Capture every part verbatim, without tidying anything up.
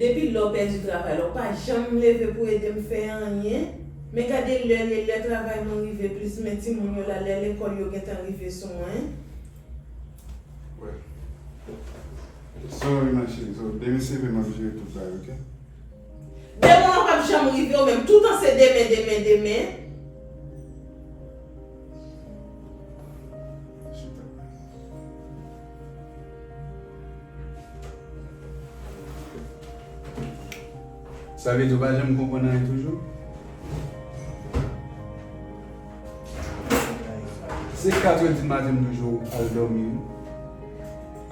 Depi lè w pèdi travay la, ou pa janm leve pou ede m fè anyen. Men gade lè l ye, lè travay mwen rive plis, men timoun yo la, lè lekòl yo gentan rive sou mwen. Wè. Sorry, ma chérie. So, demen se vre m ap jere tout bagay, ok? Demen w p ap janm rive, ou menm. Toutan se demen, demen, demen. Sa vle di w pa janm konprann anyen toujou? Se katrè di maten m toujou al dòmi wi.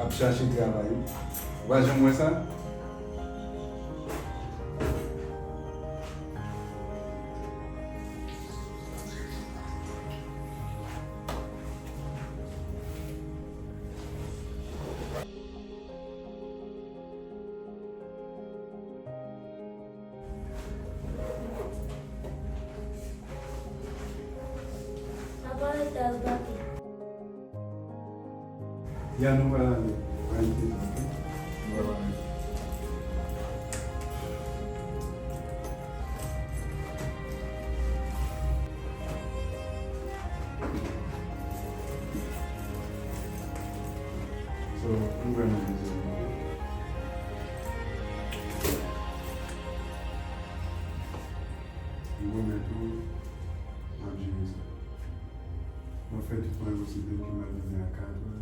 Ap chache travay wi. Ou pa janm wè sa? Papa, rete al gate. Ya, nou pral ale. Pa enkyete w, ok? Bye bye. So, m vrèman dezole. M pwomèt ou, m ap jere sa. Mwen fè tout mwen posib pou m al dòmi a katrè,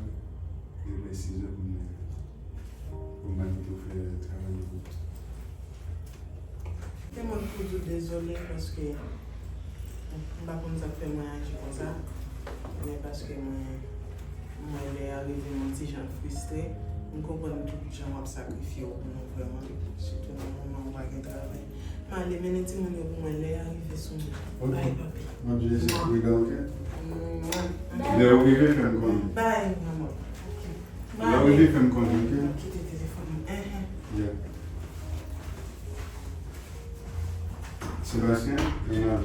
depi sizè pou m leve. Pou m pa kite w fè travay yo pou ou. Te mwen pou di w dezole paske m pa konn sa k fè mwen aji konsa, men paske mwen, mwen lè a rive mwen ti jan fristre, m konprann tout jan w ap sakrifye w pou nou vrèman, sitou nan moman ou pa gen travay. M ale mennen timoun yo pou mwen lè a rive sou mwen. Ok. Bye, papi. M ap jere se pou Rega, ok? Mm, lè ou rive, fè m konnen. Bye, manman. Ok. Lè ou rive, fè m konnen, ok? Kite telefòn nan. Enhen. Yeah. Sébastien, vin la.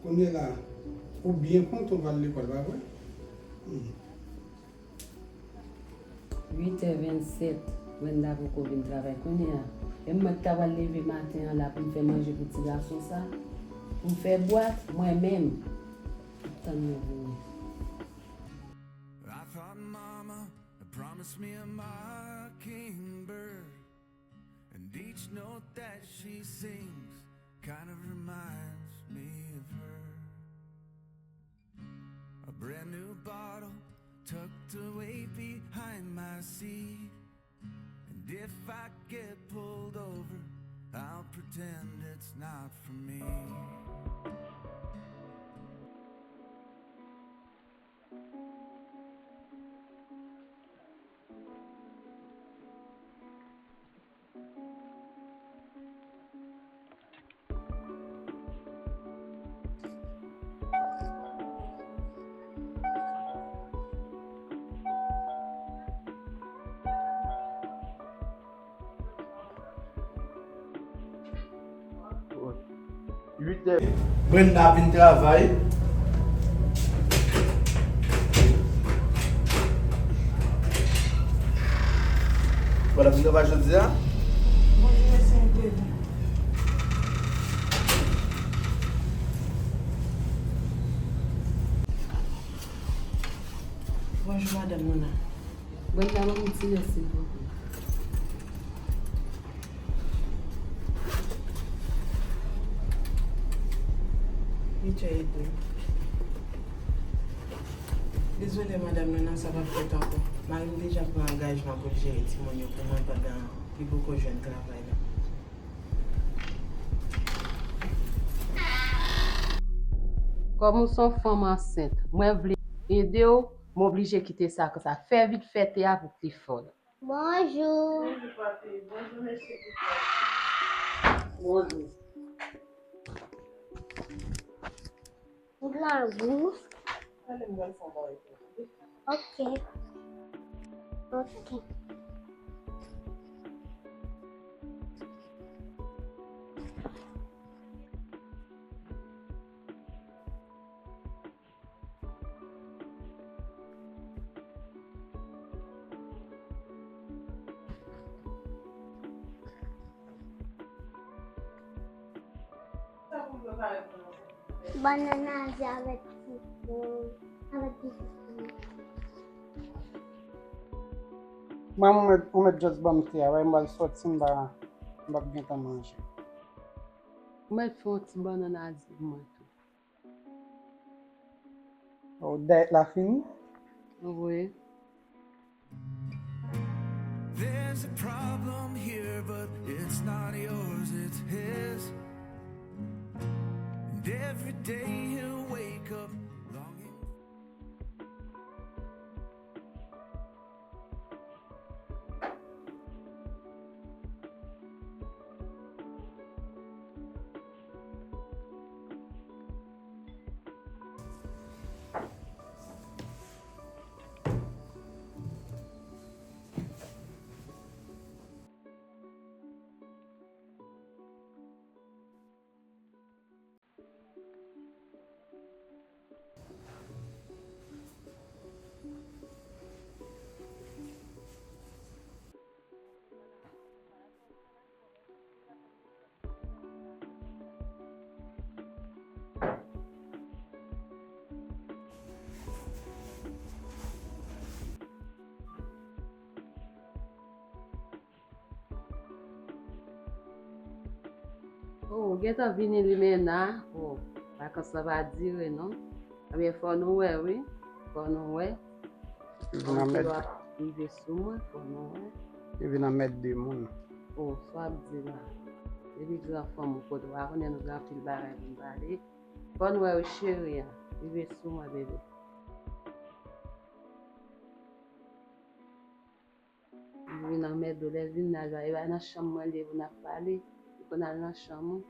Kounye la, ou byen kontan w al lekòl, pa vre? Hmm. Uit è vennsèt, Brenda poko vin travay kounye a. E mwen ki ta pral leve maten an la pou m fè manje pou ti gason sa, pou m fè bwat, mwen menm. M ap tann mwen vini. I thought mama promised me a mockingbird, and each note that she sings kind of reminds me of her. A brand new bottle tucked away behind my seat. And if I get pulled over, I'll pretend it's not for me. Brenda vin travay. Bon, l ap vin travay jodi a? Bonjou, mesye Imprévu. Bonjou, madanm Nona. Brenda, ban m yon ti lè, silvouplè. Uit è edmi. Dezole, madanm Nona, sa p ap fèt ankò. Mari m deja pran angajman pou l jere timoun yo pou mwen pandan li poko jwenn travay la. Kòm ou se yon fanm ansent, mwen vle ede w, m oblije kite sa konsa. Fè vit fè te a pou k te fè w. Bonjou. Bonjou, papi. Bonjou, mesye Pifòt. Bonjou. Ou grangou. Talè m pral fè yon bagay pou ou, tande. Ok. Ok. Bannann Azi avèk sitwon, avèk ti sitwon. Manman, ou mèt, ou mèt just ban m te a, wè, m pral sòti, m pa, m p ap gentan manje. Ou mèt fè yon ti bannann Azi pou mwen tou. Oh, dayèt la fini? Wi. There's a problem here, but it's not yours, it's his. And every day he'll wake up longing. Oh, ou gentan vini limena. Oh, vakans lan pa dire non. Ebyen, fò nou wè, wi. Fò nou wè. Li vin anmède. Rive sou mwen, fò nou wè. Li vin anmède moun. Oh, sa w ap di la. Depi gran fanm ou kote, w pa konnen nou gen anpil bagay pou n pale. Fò nou wè, wi, cheri a. Rive sou mwen, bebe. Li vin anmède w, lè l vin la, e pa nan chanm mwen l ye pou n ap pale. Li konn al nan chanm ou.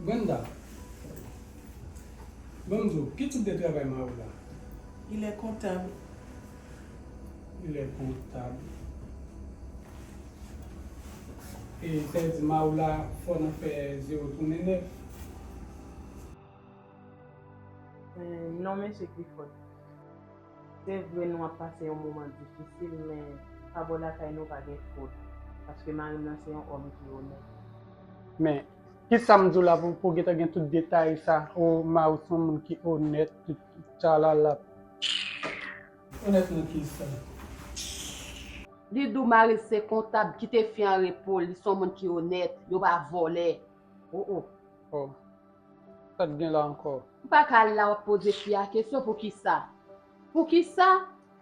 Brenda, ban m di w, ki tip de travay mari w la? Il est comptable. Il est comptable. E sa vle di mari w la fò nan fè zewo tounen nèf? Eh, non, mesye Clifford. Se vre, nou ap pase yon moman difisil, men pa bò lakay nou pa gen fot, paske mari m nan se yon òm ki onèt. Men, kisa m di w la pou, pou w gentan gen tout detay sa? O, mari w se yon moun ki onèt, tout, tout tchalala. Onèt nan kisa? Li di w mari l se kontab, kite fi an repo l, li se yon moun ki onèt, yo pa vòlè. O, o. O. Sa k gen la ankò? M pa ka al la w ap poze fi a kesyon poukisa? Poukisa?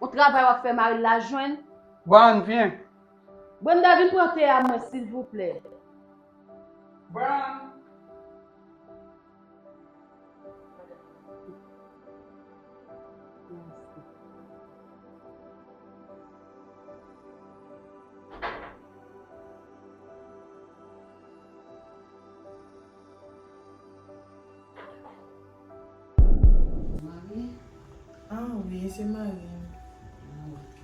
Yon travay w ap fè mari l la jwenn? Bon, vyen. Brenda, vin pran te a mwen, silvouplè. Bon. Mari? Ah wi, se mari m. Ah, ok.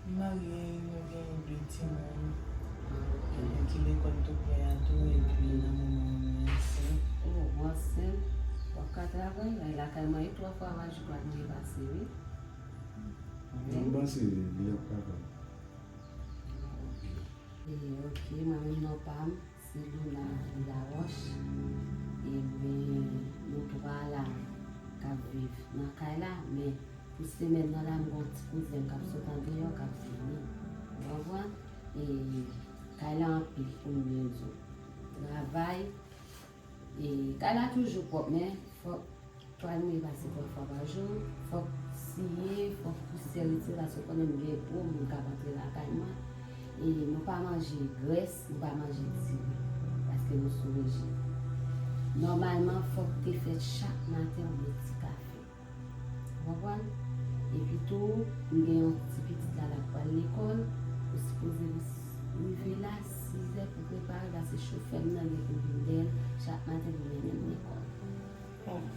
M marye, nou gen de timoun. Ah, ok. Youn ki lekòl tou prè a tou, epi nan moman an nou ansent. Oh, ou ansent? W ap ka travay? Ay, lakay mwen, e twa fwa pa jou pa bliye pase, wi. Mwen panse li ap kapab. Ah, ok. E, ok, mwen menm non pa m, se Luna Laroche. Ebyen, nou twa la, k ap viv nan kay la, men pou semèn nan la, m gen yon ti kouzen m k ap sot andeyò, k ap vini. Ou konprann? E kay la anpil pou m byen di w. Travay, e kay la toujou pwòp, men fòk twal mouye pase twa fwa pa jou, fòk siye, fòk pousyè retire, paske w konnen m gen gwo moun k ap antre lakay mwen. E nou pa manje grès, nou pa manje diri, paske nou sou rejim. Nòmalman, fòk te fèt chak maten yon bon ti kafe. Ou konprann? Epi tou, m gen yon ti pitit la, l ap pral lekòl. Ou sipoze rive la sizè pou prepare, paske chofè m nan gen pou vin dèyè l chak maten pou mennen l lekòl. Bon,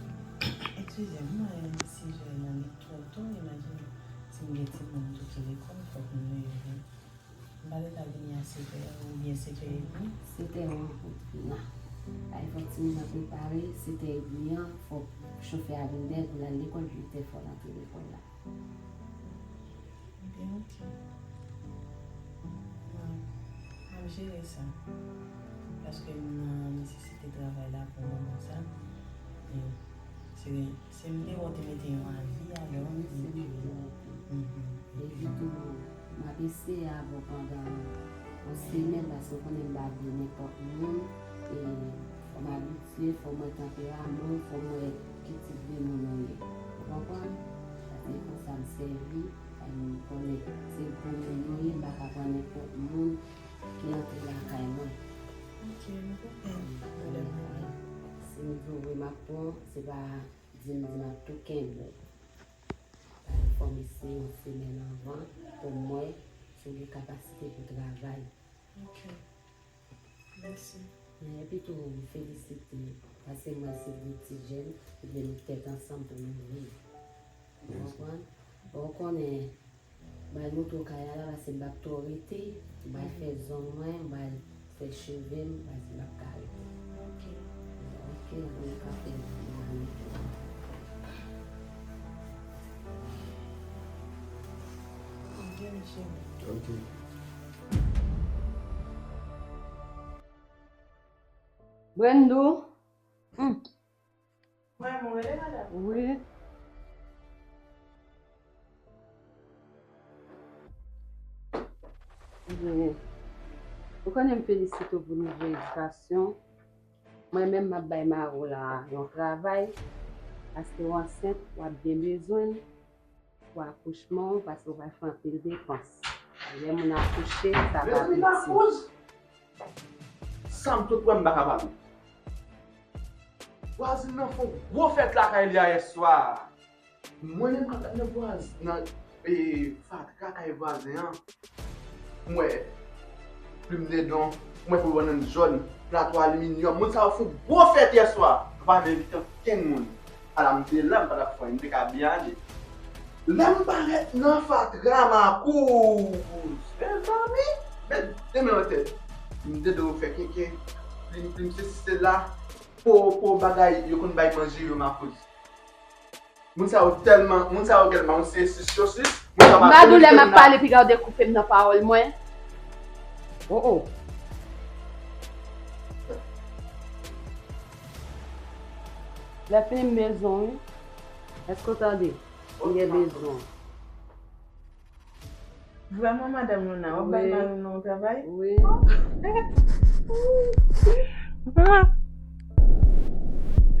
eskize m, mwen, si jè nan li twò to, imajine si m gen timoun tou ki lekòl, fòk m leve. M pa t ta vini a sèt è oubyen sèt è edmi? Sèt è an pou vin la. Ay, fòk timoun nan prepare, sèt è edmi an, fòk chofè a vin dèyè l pou l al lekòl, uit è fò l antre lekòl la. Ebyen, oke. Bon, m ap jere sa. Paske m nan nesesite travay la pou moman sa. E se, se m te wè w te mete yon avi alò. Wi, se mwen ki mete. Mhm. Epi tou, m ap eseye avè w pandan yon semèn, paske w konnen m pa vle nenpòt moun. E fò m abitye, fò m wè tanperaman w, fò m wè ki tip de moun ou ye. Ou konprann? Paske se konsa m sèvi. Ay, m konnen se gwo moun nou ye, m pa ka pran nenpòt moun ki antre lakay mwen. Oke, m konprann, madanm Lona. Si m di w wi m ap pran, se pa di m di m ap tou kenbe w. Fò m eseye yon semèn anvan pou m wè si w gen kapasite pou travay. Oke. Mèsi. Men epi tou, m felisite, paske m wè se de ti jèn ki vle met tèt ansanm pou nou viv. Ou konprann? Bon, ou konnen, m al montre w kay la, la, paske m p ap twò rete, m al fè zong mwen, m al fè cheve m, paske m p ap ka rete. Oke. Oke, ann ka fè yon ti manje. Oke, cheri. Oke. Brendou. Hmm. Mwen, mwen rele madanm. Wi. Wi. Ou konnen m felisite w pou nouvo edikasyon. Mwen menm, m ap bay mari w la yon travay, paske w ansent, w ap byen bezwen l pou akouchman w, paske w pral fè anpil depans. Lè moun akouche, sa pa piti. Mezanmi, Makouz! Sa m tout wè m pa ka pale. Vwazin nan fè yon gwo fèt lakay li a yèswa. Mwen menm k ap nan vwaz-, nan, e, fatra kay vwazen an, m wè plim dedon, m wè pil bannann jòn, plato aliminyòm. Moun sa yo fè yon gwo fèt yèswa. Yo pa vle envite okenn moun. Ala m te la, m pa t ap fè anyen, m te ka byen ale. Lè m parèt nan fatra Makouz, mezanmi, met de men nan tèt. M te dwe fè kenken, plim, plim, sesi, sela, po, po, bagay, yo konn bay manje yo, Makouz. Moun sa yo tèlman, moun sa yo tèlman, se sis sosis, moun sa yo pa konn. M pa di w lè m ap pale, piga w dekoupe m nan pawòl mwen. Oh, oh. Lè fini m bezwen w, wi. Èske w tande? M gen bezwen w. Vrèman, madanm Lona, w ap bay mari w nan yon travay? Wi.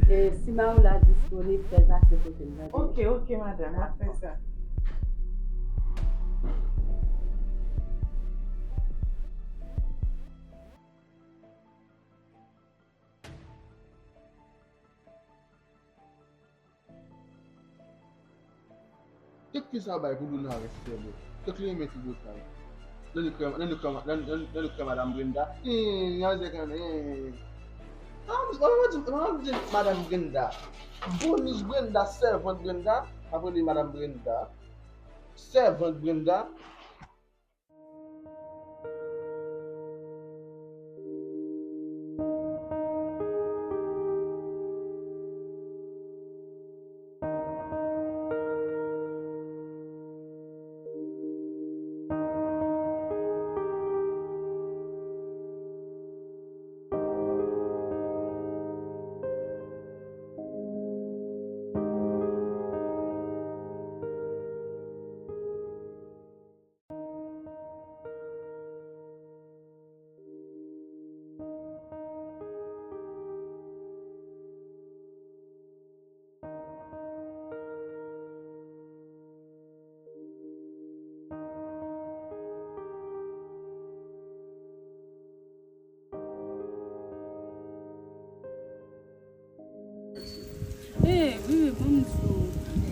E si mari w la disponib, fè l pase kote m, tande? Oke, oke, madanm, m ap fè sa. Tout fi sa bay pou Luna rèspè, bro. Tout li renmen ti bout sa yo. Nan li krè, nan li krè, nan, nan, nan li krè madanm Brenda. Hum, y a zèk an, hum. An, an, an, an, an, madanm Brenda. Bonus Brenda, sèvant Brenda. Apre li madanm Brenda. Sèvant Brenda.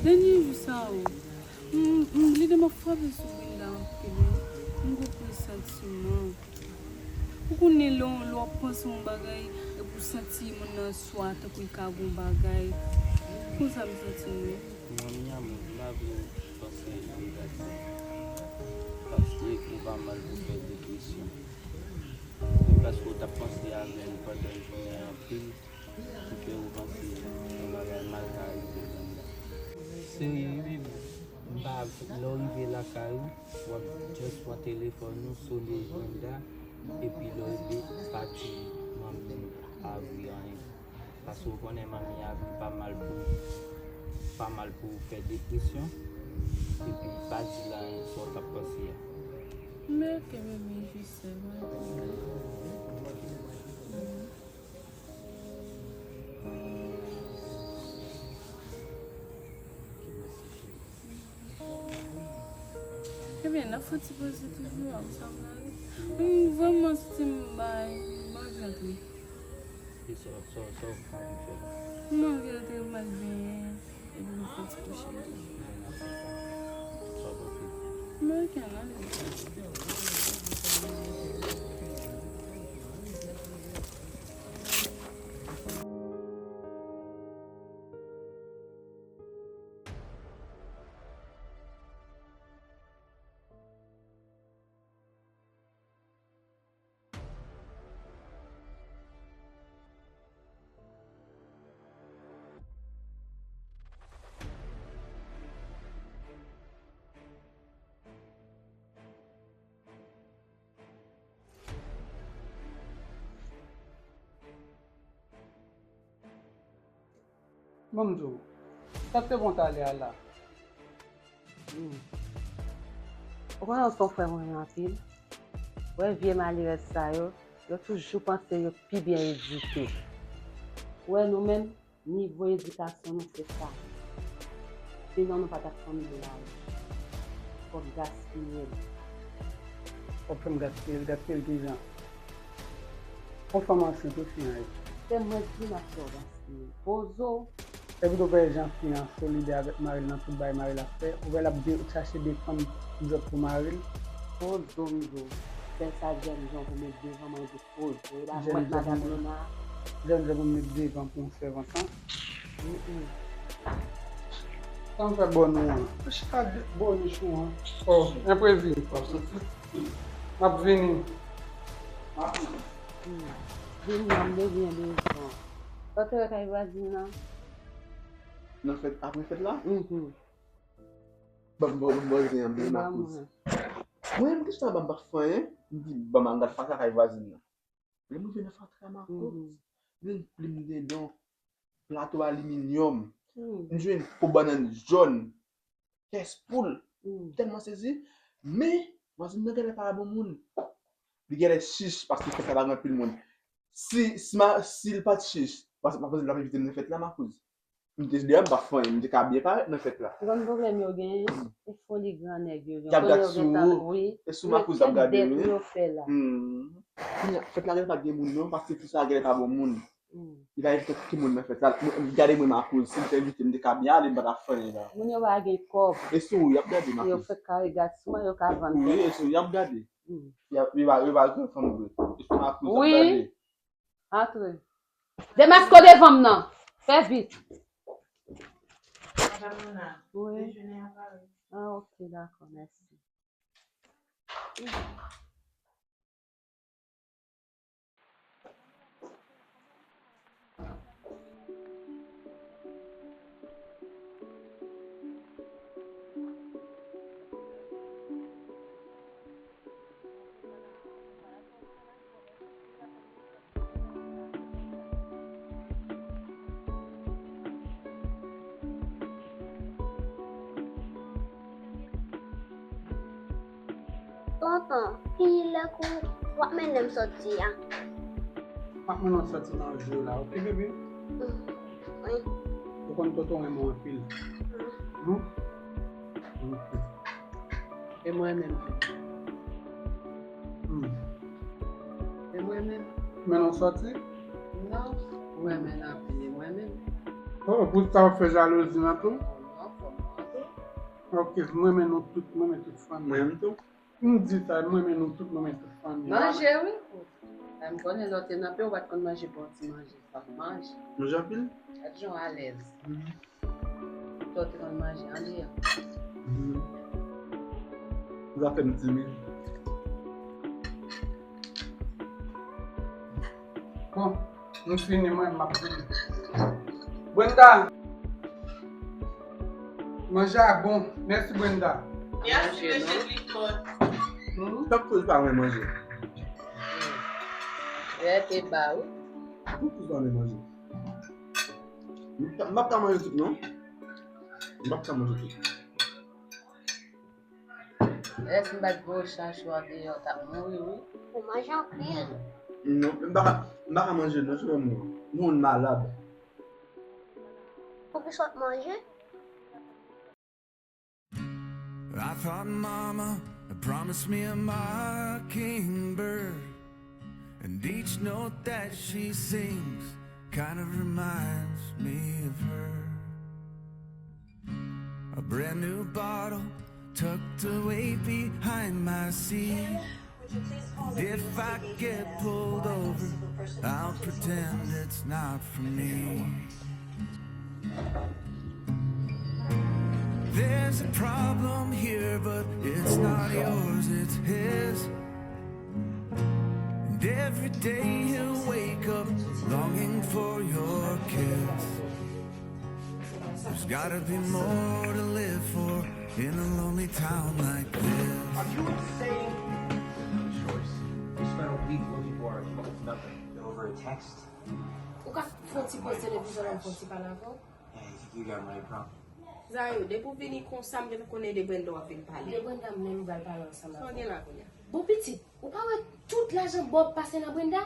Dènye jou sa yo, m, m, lide m ap frape sou Brenda anpil wi. M gon presantiman. Ou konnen lè w, lè w ap panse yon bagay, epi w santi moun nan swa tankou l ka gon bagay. Konsa m santi m wi. Manmi, amou, m pa vle w panse negatif. Paske ou pa mal pou fè depresyon. Se paske w t ap panse avè l pandan jounen an anpil ki fè ou panse yon bagay mal ka rive Brenda. Serye wi, m pa, lè w rive lakay ou, w ap just pran telefòn ou, sone Brenda, epi lè w rive, pa di manmi Avri anyen. Paske w konnen manmi Avri pa mal pou, pa mal pou fè depresyon, epi pa di l anyen sa w t ap panse a. Men ok bebe, jis sèlman. Ebyen, n ap fè ti poze toujou, ap sa vle ale. M vrèman santi m bay, m anvi antre. E sa, sa, sa w anvi fè? M anvi antre, m al benyen, epi m fè ti kouche. Sa w panse? M anvi ale. Ban m di w, sa k te bon talè a la. Hmm. Ou konnen w se yon frè mwen renmen anpil. Ou wè vye malerèz sa yo, yo toujou panse yo pi byen edike. Ou wè nou menm, nivo edikasyon nou se sa. Sinon nou pa t ap fanm blan. Fòk gaspiye l. Fòk fè m gaspiye l, gaspiye l kijan? Yon fanm ansent wi fi an ye. Se mwen ki di m ap fè w gaspiye l. Poze w. Epi tou fè jan fi an solidè avèk mari l nan tout bagay mari l ap fè. Ou wè l ap de, chache defann zòt pou mari l. Poze w m di w. Fè sa jèn jan pou met devan mwen. Poze w, e pa mwen k madanm Lona. Jèn jan pou met devan pou yon sèvant an. Mm, mm. Sa m fè bòn ou an? Chita boniche ou an. Oh, enprezi. W ap soti? M ap vini. M ap vini. Hmm. Vini an, m bezwen bezwen. Sa w te wè kay vwazin nan? Nan fèt, apre fèt la? Mhm. Ban m, ban m, ban m, ban m, ban m, ban m, Makouz. Mwen menm, kèsyon an ban m pa fè anyen. M di, ban m al gad fatra kay vwazin nan. Lè m rive nan fatra Makouz, m jwenn plim dendon, plato aliminyòm, m jwenn po bannann jòn, kès poul. M tèlman sezi. Men, vwazin nan genlè pa bon moun. Li genlè chich, paske fèt la pa gen anpil moun. Si, si ma, si l pa t chich, paske m pa panse l t ap envite m nan fèt la, Makouz. M te deyò, m pa fè anyen, m te ka byen parèt nan fèt la. Ou konn pwoblèm yo genyen? Se foli gran nèg yo gen. Y ap gad sou ou, wi, e sou Makouz y ap gade, wi. Yo fè la. Hmm. Kounye a, fèt la genlè pa t gen moun non, paske fi sa a genlè pa bon moun. Hmm. Li pa envite tout moun nan fèt la. Mwen, gade mwen Makouz, si m te envite, m te ka byen ale, m pa t ap fè anyen la. Moun yo pa gen kòb. E sou ou y ap gade, Makouz. Yo fèk kare gad sou mwen, yo ka vann tèt yo. Wi, e sou ou y ap gade. Hmm. Y ap, yo pa, yo pa gran fanm vre. E sou Makouz y ap gade. Antre. Demaske w devan m nan. Fè vit. Madanm Lona, wi. Dejeuner a pare. Ah, ok, dakò, mèsi. Tonton, ki lè kou w ap mennen m sòti a? M ap mennen w sòti nan jou la, ok, bebe? Mm, wi. Ou konn tonton renmen w anpil. Mm. Hmm? Ok. E mwen menm? Hmm. E mwen menm? Mennen w sòti? Non, ou renmen l anpil, e mwen menm? Oh, pou sa w ap fè jalouzi nan tou? Oh, non, fò m Ok, m renmen nou tout, m renmen tout fanmi. Mwen menm tou. M di sa, m renmen nou tout, m renmen tout fanmi. Manje, wi. Sa m konnen lè w te nan peyi, ou pa t konn manje bon ti manje. Fòk manje. Manje anpil? Gad jan w alèz. Mhm. Lè w te konn manje andeyò. Mhm. Zafè m timid. Bon, nou fini, mwen, m ap vini. Brenda! Manje a bon. Mèsi, Brenda. Mèsi, mesye Clifford. Hmm? Tankou l pa renmen manje. Lè te ba, wi. Tankou l pa renmen manje. M p ap ka manje tout, non. M p ap ka manje tout. Lè si m pa t voye chache w andeyò, w t ap mouri, wi. Ou manje anpil. Non, m pa ka, m pa ka manje, non, se menm non. Nou konn malad. Poukisa w t manje? I thought mama had promised me a mockingbird, and each note that she sings kind of reminds me of her. A brand new bottle tucked away behind my seat. And if I get pulled over, I'll pretend it's not for me. There's a problem here, but it's not yours, it's his. And every day he'll wake up longing for your kiss. There's gotta be more to live for in a lonely town like this. Are you insane? No choice. We spent a week looking for her and nothing. Over a text? Ou ka fè yon ti poz televizyon la, fè yon ti pale avè w? Hey, I think you got my problem. Zayou, depi w vini konsa, m gentan konnen de Brenda w ap vin pale. De Brenda menm m pral pale ansanm avè w. Sa w gen la kounye a? Bon pitit, ou pa wè tout lajan Bob pase nan Brenda?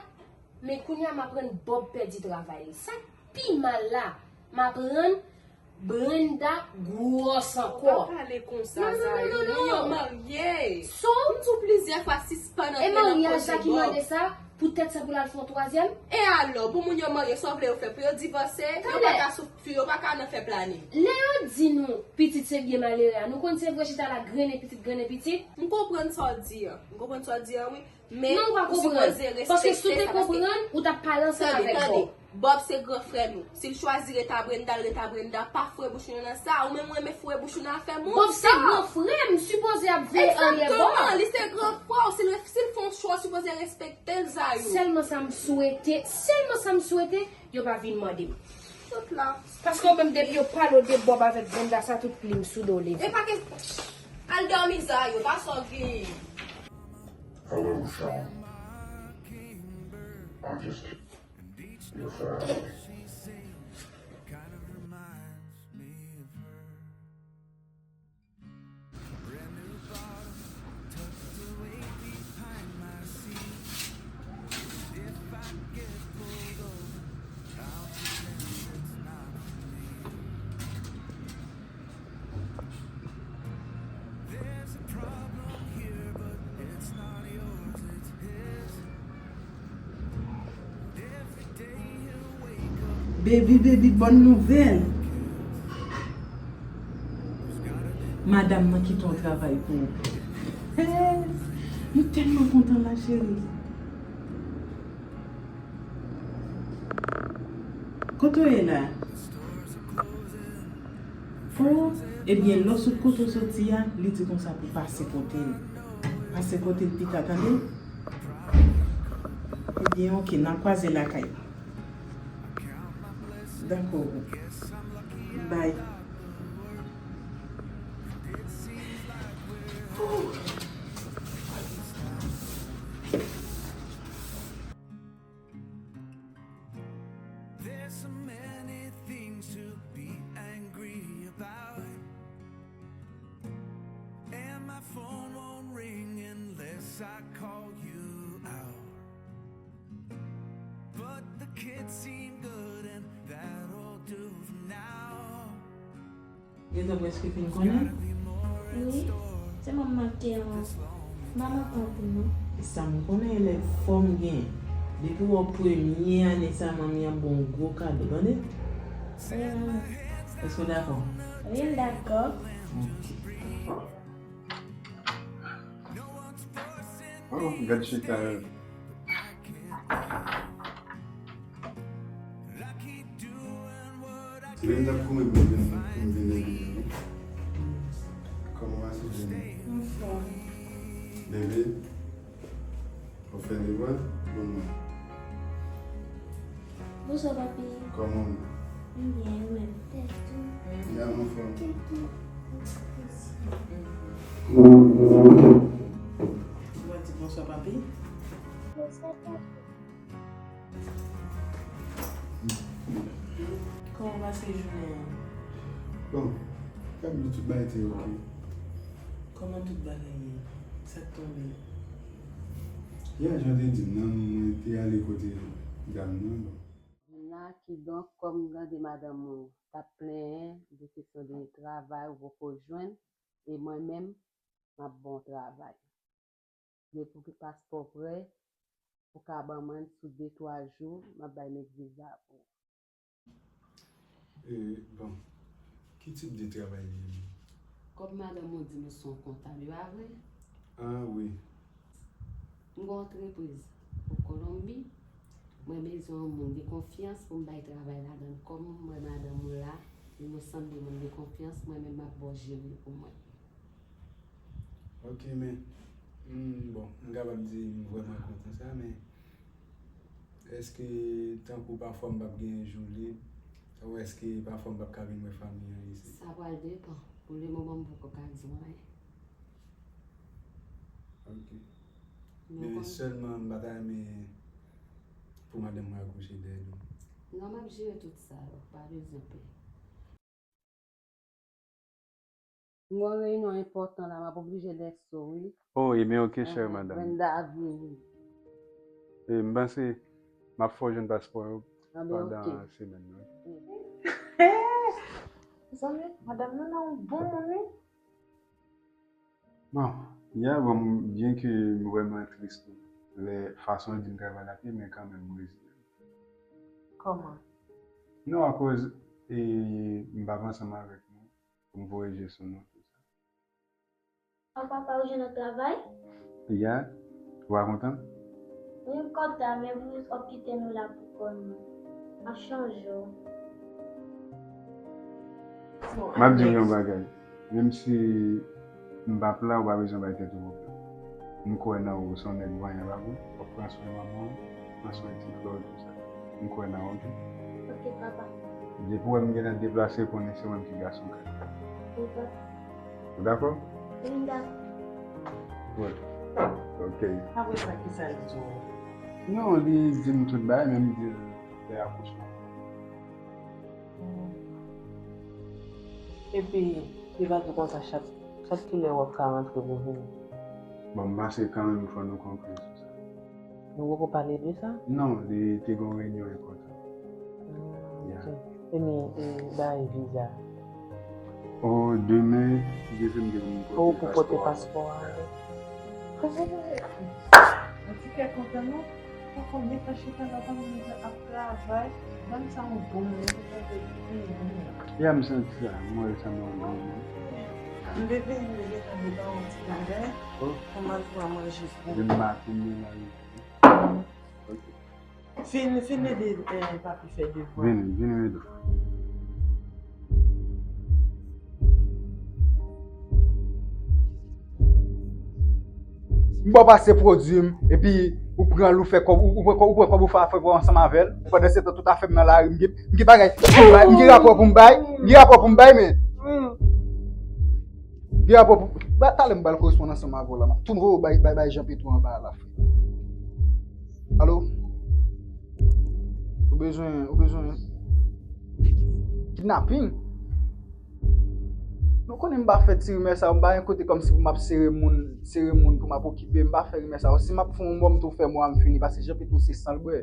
Men kounye a m aprann Bob pèdi travay li. Sa k pi mal la, m aprann Brenda gwòs ankò. Ou pa pale konsa, Zayou. Non, non, non, non, non. Moun yo marye. So? M di w plizyè fwa, sispann antre nan koze Bob. E maryaj la ki mande sa? Poutèt sa pou l al fè yon twazyèm? E alò, pou moun yo marye, sa w vle yo fè? Pou yo divòse? Yo pa ka sou, yo pa ka nan fè planin. Lè yo di nou, pitit se byen malere a, nou konn se vre chita la grennen pitit, grennen pitit? M konprann sa w di a. M konprann sa w di a, wi. Men ou sipoze respekte sa, paske... Non, ou pa konprann. Paske si w te konprann, ou t ap pale ansanm avèk Bob. Tande, tande. Bob se gran frè nou. Si l chwazi ret a Brenda, l ret a Brenda. Pa foure bouch nou nan sa. Ou menm ou renmen foure bouch ou nan afè moun. Bob se gran frè m, sipoze ap veye aryè Bob. Egzakteman, li se gran frè w. Si l, si l fè yon chwa, w sipoze respekte l, Zayou. Sèlman sa m swete, sèlman sa m swete, yo pa vin mande m. Tout la. Paske ou menm depi yo pale w de Bob avèk Brenda, sa tout plim sou do w leve. E pa gen, al dòmi, Zayou, pa sa w gen. Hello, Sean. I'm just your family. Baby, baby, bòn nouvèl. Madanm nan kite yon travay pou ou. Hey, m tèlman kontan la, cheri. Kote w ye la? Oh, ebyen, lè w sot kote w soti a, li di konsa pou pase kote l. Pase kote l pita, tande? Ebyen, oke, n a kwaze lakay. Dakò. Bye. There's so many things to be angry about. And my phone won't ring unless I call you out. But the kids seem good and that'll do for now. Gentan prèske fin konnen? Wi, se manman k te yon manman pa w tou non. Sa m konnen, lè fò m gen. Depi w wè premye ane sa, manmi an ba w yon gwo kado, tande? Wi, manman. Èske w dakò? Wi, m dakò. Ok. Oh, gad chita. Se menm nan kouri pou m vin, pou m vin egzije wi. Kòman w pase jounen? Anfòm. Bebe, w fè devwa? Bon mwen. Bonswa papi. Kòman w ye? M byen, ou menm? Byen, m anfòm. Ou pa di bonswa papi? Bonswa papi. Kòman w pase jounen an? Bon, m ap di tout bagay te oke. Kòman tout bagay ye? Sa k tonbe? Yè, jan w te di m nan, mwen te ale kote dam nan, bon. Vin la, kidonk, kòm m tande madanm ou t ap plenyen de kesyon de travay ou poko jwenn, e mwen menm, m ap ba w travay. Depi w gen paspò prè, ou ka ban mwen l sou de twa jou, m ap bay met viza pou ou. E, bon, ki tip de travay li ye menm? Kòm madanm ou di m ou se yon kontab, e pa vre? Ah, wi. M gen yon antrepriz o Kolonbi. Mwen bezwen yon moun de konfyans pou m bay travay ladan l. Kòm m wè madanm ou la, li yon sanble moun de konfyans, mwen menm m ap ba w jere l pou mwen. Ok, men, hmm, bon, m kapab di m vrèman kontan sa, men èske tankou pafwa m p ap gen jou lib? Ou èske pafwa m p ap ka vin wè fanmi an isit? Sa pral depann. Pou le moman, m poko ka di w anyen. Ok. Men sèlman, m pa ta renmen pou madanm mwen akouche dèyè do m. Non, m ap jere tout sa yo, pa bezwen pè. M gen yon reyinyon enpòtan la, m ap oblije lèse w, wi. Oh, ebyen, ok, chère madame. Brenda ap vini. E, m panse m ap fè w jwenn paspò yo pandan semèn nan. Mezanmi, madanm nan nan yon bon moun, wi. Bon, yè, bon, byen ke m vrèman tris tou, lè fason l di m travay la ap ye, men kanmenm m reziye m. Kòman? Non, akoz, e, m p ap ansanm avèk nou, pou m voye je sou nou, tou sa. Papa, pa ou jwenn yon travay? Yè, ou pa kontan? Wi, m kontan, men pou w ap kite nou la pou kò nou. M ap chanje w. M ap di w yon bagay. Menm si m p ap la, ou pa bezwen bay tèt ou pwoblèm. M kwè nan ou, ou se yon nèg vanyan, pa vre? W ap pran swen manman w, pran swen ti frè w, tou sa. M kwè nan ou, ok? Ok, papa. Depi w wè m gentan deplase, konnen se mwen ki gason kay la. Wi, papa. Ou dakò? Wi, m dakò. Good. Ok. Apre sa, kisa l di w? Non, li di m tout bagay, men m di l lè akouchman. Hmm. Epi, li pa di w konsa chak, chak kilè w ap ka rantre pou vini? Bon, m panse kanmenm fò nou konkli sou sa. Nou poko pale de sa? Non, li te gen yon reyinyon enpòtan. Hmm, ok. Ebyen, e, bay viza. Oh, demen, Jezi m gen pou m pote paspò a. Ou pou pote paspò a? An ti kè kontan non. Papa, mwen pa chita la, pa mwen ap travay. Ban m sa yon bon moun, mwen te fini. Ya, m santi sa, m wè sa nan yon bon moun. M te vini, m te gentan vle ba w yon ti bagay. Oh. Pou m al pran manje pou ou. Depi maten, m nan lari. Ok. Fin, fin ede, eh, papi fè devwa. Vini, vini, ede. M ba w pase pwodui m, epi ou pran l, ou fè kòb, ou, ou pran kòb, ou pran kòb, ou fè afè pa w ansanm avè l. Pandan se tan, tout afè m nan lari, m gen, m gen bagay, m gen rapò pou m bay, m gen rapò pou m bay, men. M gen rapò pou, ba, talè m ba l koresponn ansanm avè w la, m ap tou voye w bay, bay, bay Jean Petro anba a la, frè. Alo? Ou bezwen, ou bezwen kidnaping? Nou konnen m pa fè ti rimè sa yo, m pa gen kote kòmsi pou m ap sere moun, sere moun pou m ap okipe, m pa fè rimè sa yo. Si m ap fè yon mò, m tou fè mò a m fini, paske Jean Petro se san l bwè.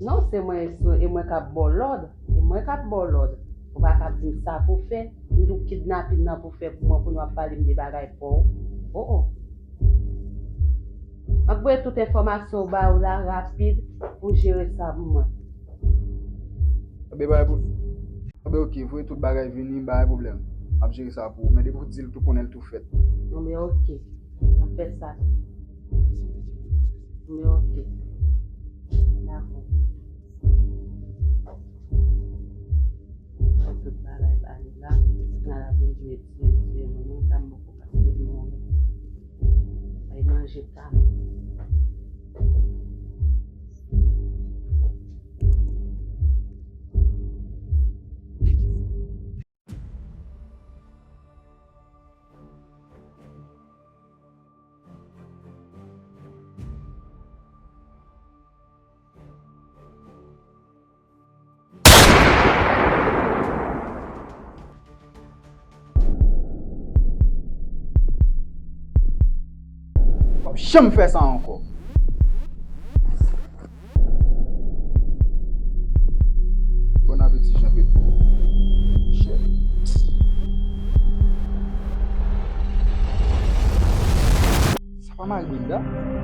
Non, se mwen, e mwen k ap ba w lòd, e mwen k ap ba w lòd. Ou pa ka di m sa pou fè, m di w kidnaping nan pou fè pou mwen, kounye w ap pale m de bagay pa w. Oh, oh. M ap voye tout enfòmasyon w ba yo la rapid pou jere sa pou mwen. Anben, pa gen pwob-, anben, ok, voye tout bagay vini, pa gen pwoblèm. M ap jere sa pou ou. Men depi w di l tou konnen l tou fèt. Bon, men oke. M ap fè sa. Bon, men oke. Dakò. Fè tout bagay ba li la. Nan la vin jwe tiye, tiye moun, sa m poko ka fè moun. Ay manje pa m. W ap janm fè sa ankò. Bon apeti, Jean Petro. Shit. Sa pa mari Brenda?